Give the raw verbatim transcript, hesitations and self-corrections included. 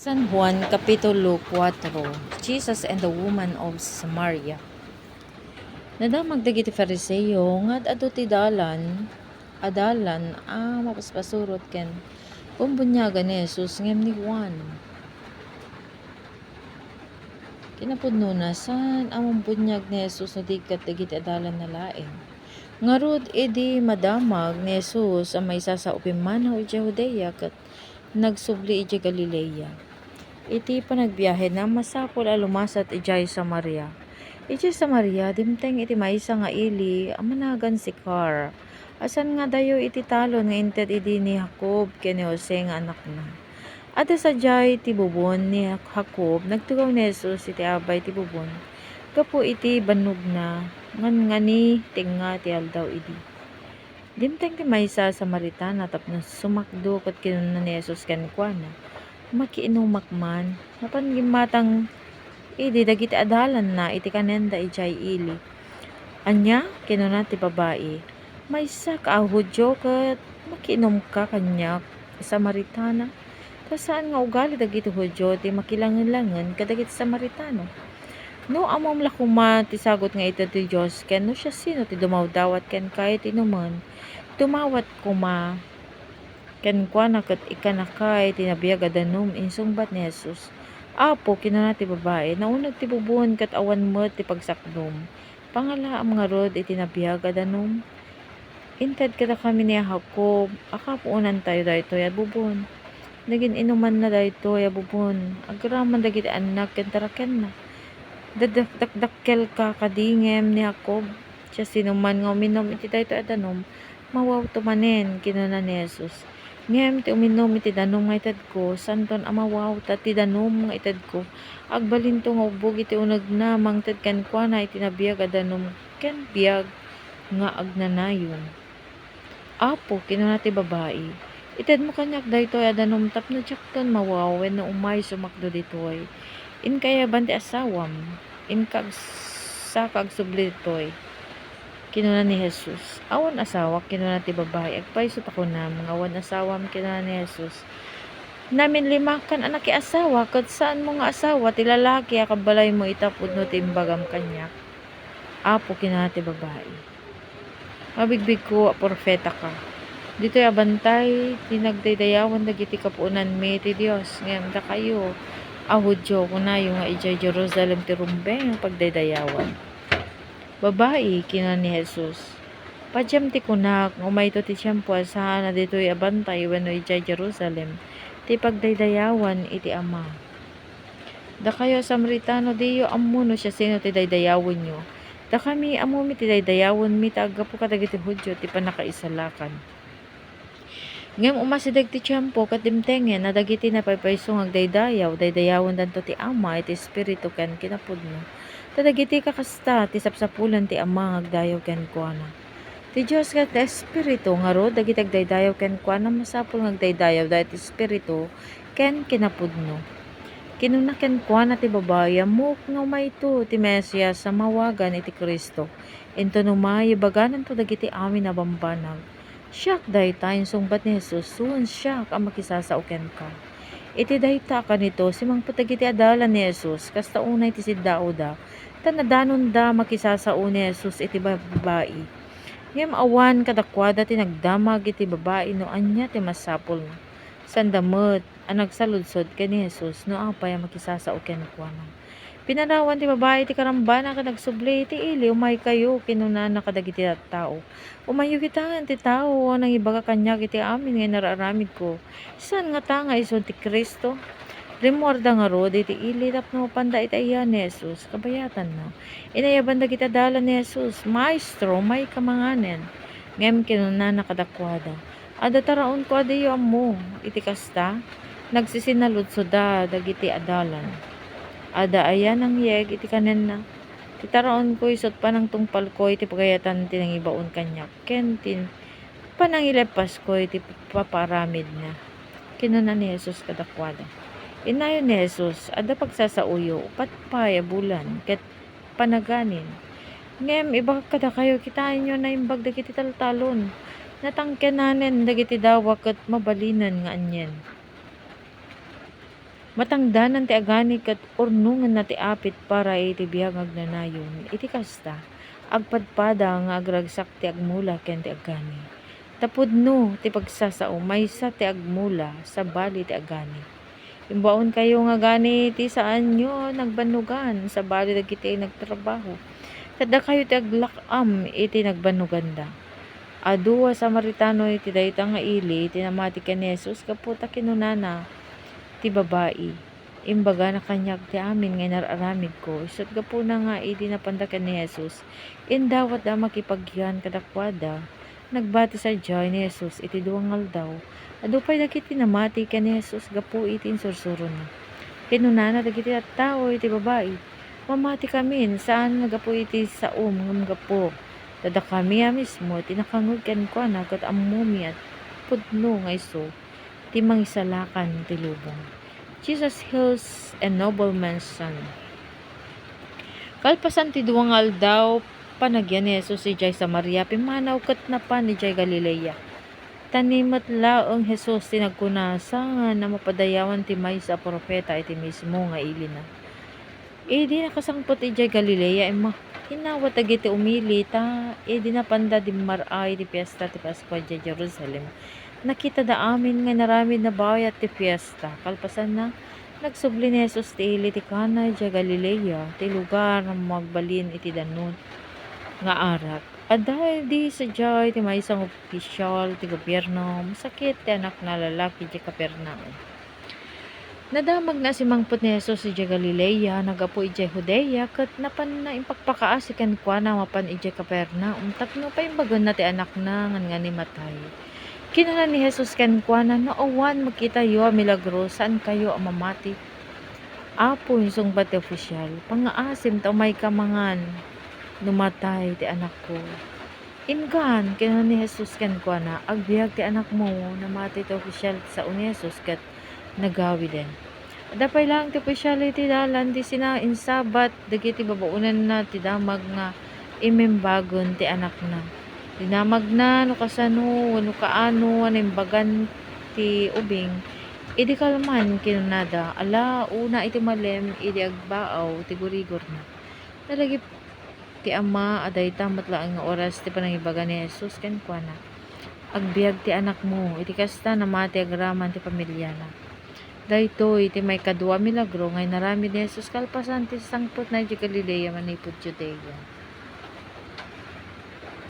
San Juan, Kapitulo kuatro. Jesus and the Woman of Samaria. Nadamag dagiti Fariseo nga ad-adu ti dalan, adalan a mapaspasurot ken bumbuniagan ni Jesus ngem ni Juan. Kinapudnona, saan a mumbuniag ni Jesus no di ket dagiti adalanna laeng. Ngarud, idi madamag ni Jesus a maisasao pimmanaw idiay Judea ket nagsubli idiay Galilea. Iti panagbiahena, masapul a lumasat idiay Samaria. Idiay Samaria, dimteng iti maysa nga ili a managan Sicar, a sangadayo iti talon nga inted idi ni Jacob ken ni Jose nga anakna. Adda sadiay ti bubon ni Jacob, nagtugaw ni Jesus iti abay ti bubon gapu iti bannogna, ngangani, tengnga ti aldaw idi. Dimteng ti maysa a Samaritana tapno sumakdo ket kinuna ni Jesus kenkuana, "Makiinumak man." Napan gimmatang idi dagiti adalanna iti kanenda idiay ili. "Ania?" kinuna ti babai. "Maysak a Judio ket makiinumka kaniak, Samaritana? Ta saan nga ugali dagiti Judio ti makilangenlangen kadagiti Samaritano." "No ammom la koma ti sagut nga ited ti Dios ken no siasino ti dumawdawat kenka iti inumen, dumawat koma kenkuana ket ikkanaka iti nabiag a danum," insungbat ni Jesus. "Apo," kinuna ti babai, "nauneg ti bubon ket awan met ti pagsakdom. Pangalaam ngarud iti nabiag a danum. Inted kadakami ni Jacob a kapuonantayo daytoy a bubon. Nagin-inumanna daytoy a bubon agraman dagiti annak ken tarakenna. Dadak-, dakdakkelka kadi ngem ni Jacob? Siasinoman nga uminum iti daytoy a danum, mawawto manen," kinuna ni Jesus. "Ngem ti uminum iti danum nga itedko, saanton a mawaw, ta ti danum nga itedko, agbalinto nga ubbog iti unegna mangted kenkuana iti nabiag a danum ken biag nga agnanayon." "Apo," kinuna ti babai, "itedmo kaniak daytoy a danum tapno diakton mawaw wenno umay sumakdo ditoy. Inka iyaban ti asawam, inka agsaka agsubli ditoy," kinuna ni Jesus. "Awan asawak," kinuna ti babai. "Agpayso ta kunam nga awan asawam," kinuna ni Jesus. "Naminlimakan a nakiasawa, ket saanmo nga asawa ti lalaki a kabbalaymo ita pudno ti imbagam kaniak." "Apo," kinuna ti babai, "mabigbigko a profetaka. Ditoy a bantay ti nagdaydayawan dagiti kapuonanmi ti Dios, ngem dakayo a Judio, kunayo nga idiay Jerusalem ti rumbeng a pagdaydayawan." "Babai," kinuna ni Jesus, "padiam ti kunak nga umayto ti tiempo a saan a ditoy a bantay wenno idiay Jerusalem ti pagdaydayawan iti Ama. Dakayo a Samaritano, diyo ammo no siasino ti daydayawenyo. Dakami, ammomi ti daydayawenmi ta aggapu kadagiti Judio ti pannakaisalakan. Ngem umasideg ti tiempo ket dimtengen a dagiti napaypayso nga agdaydayaw, daydayawendanto ti Ama iti Espiritu ken kinapudno. Ta dagiti kakasta ti sapsapulan ti Ama nga agdayaw kenkuana. Ti Dios ket Espiritu, ngarud, dagiti agdaydayaw kenkuana, masapul nga agdaydayawda iti Espiritu ken kinapudno." Kinuna kenkuana ti babai, "Ammok nga umayto ti Mesias a mawagan iti Cristo. Inton umay, ibagananto dagiti amin a bambanag. Siak dayta," insungbat ni Jesus, "wen siak a makisasao kenka." Iti dayta a kanito, simangpet dagiti adalan ni Jesus, kasta unay ti siddaawda, ta nadanonda makisasao ni Jesus iti babai. Ngem awan kadakuada ti nagdamag iti babai no ania ti masapulna. Sanda met a nagsaludsod ken ni Jesus no apay a makisasao kenkuana. Pinanawan ti babai ti karambana ket nagsubli iti ili. "Umaykayo," kinunana kadagiti tattao. "Umayyo kitaen ti tao a nangibaga kaniak iti amin nga inararamidko. Saan ngata nga isu ti Cristo?" Rimmuarda ngarud iti ili tapno mapanda ita ayan ni Jesus. Kabayatanna, inayaban dagiti adalan ni Jesus, "Maestro, mayka manganen." Ngem kinunana kadakuada, "Adda taraonko a diyo ammo." Iti kasta, nagsisinnaludsoda dagiti adalan. "Adda aya nangyeg iti kanenna? Ti taraonko isut' panangtungpalko iti pagayatan ti nangibaon kaniak ken ti panangileppasko iti papaaramidna," kinuna ni Jesus kadakuada. Innayon ni Jesus, "Adda pagsasaoyo, uppat pay a bulan ket panaganin. Ngem ibagak kadakayo, kitaenyo, naimbag dagiti taltalon. Natangkenanen dagiti dawa ket mabalinen nga anien." Matangdanan ti agani ket urnongenna ti apit para iti biag nga agnanayon. Iti kasta, agpadpada nga agragsak ti agmula ken ti agani. Ta pudno ti pagsasao, maysa ti agmula, sabali ti agani. Imbaonkayo nga agani ti saanyo nagbannogan, sabali dagiti nagtrabaho. Ket dakayo ti aglak-am iti nagbannoganda. Adu a Samaritano iti dayta nga ili ti namati ken ni Jesus gapu ta kinunana ti babai, "Imbagana kaniak ti amin nga inar-aramidko." Isut' gapuna nga idi napanda ken ni Jesus, indawatda a makipagyan kadakuada. Nagbati sadiay ni Jesus iti dua nga aldaw. Adu pay dagiti namati ken ni Jesus gapu iti insursurona. Kinunana dagiti tattao iti babai, "Mamatikamin, saan nga gapu iti saom ngem gapu ta dakami a mismo ti nakangngeg kenkuana ket ammomi a pudno nga isu ti Mangisalakan ti lubong." Jesus heals a nobleman's son. Kalpasan ti dua nga aldaw, panagyan ni Jesus idiay Samaria, pimmanaw ket napan idiay Galilea. Ta ni met laeng Jesus ti nagkuna, saan a mapadayawan ti maysa a profeta iti mismo nga ilina. Idi nakasangpet idiay Galilea, imma-, inawat dagiti umili, ta idi napanda dimmar-ay ti fiesta ti Paskua idiay Jerusalem, nakitada amin nga inaramidna bayat ti fiesta. Kalpasanna, nagsubli ni Jesus ti ili ti Cana idiay Galilea, ti lugar a magbalin iti danum nga arak. Adda idi sadiay ti maysa nga opisial ti gobierno, masakit ti anakna a lalaki idiay Capernaum. Nadamagna a simmangpet ni Jesus idiay Galilea, naggapu idiay Judea, ket napanna impakpakaasi kenkuana mapan idiay Capernaum tapno paimbagenna ti anakna ngan nga ni matay. Kinuna ni Jesus kenkuana, "No awan makitayo a milagro, saankayo a mamati." "Apo," insungbat ti opisial, "pangngaasim ta umayka mangan no matay ti anakko." "Inkan," kinuna ni Jesus kenkuana, "agbiag ti anakmo." Namati ti opisial ti sao ni Jesus ket nagawiden. Adda pay laeng ti opisial iti dalan ti sinainsabat dagiti babaonanna ti damag nga imimbagen ti anakna. Dinamagna no kasano wenno kaano a naimbagan ti ubing. Idi kalman, kinunada, "Ala, una iti malem idi agbaaw ti gurigorna." Nalagip ti ama a dayta met laeng nga oras ti panangibaga ni Jesus kenkuana. "Agbiag ti anakmo." Iti kasta, namati agraman ti familiana. Daytoy ti maikadua a milagro nga inaramid ni Jesus kalpasan ti sangpetna idiay Galilea manipud Judea.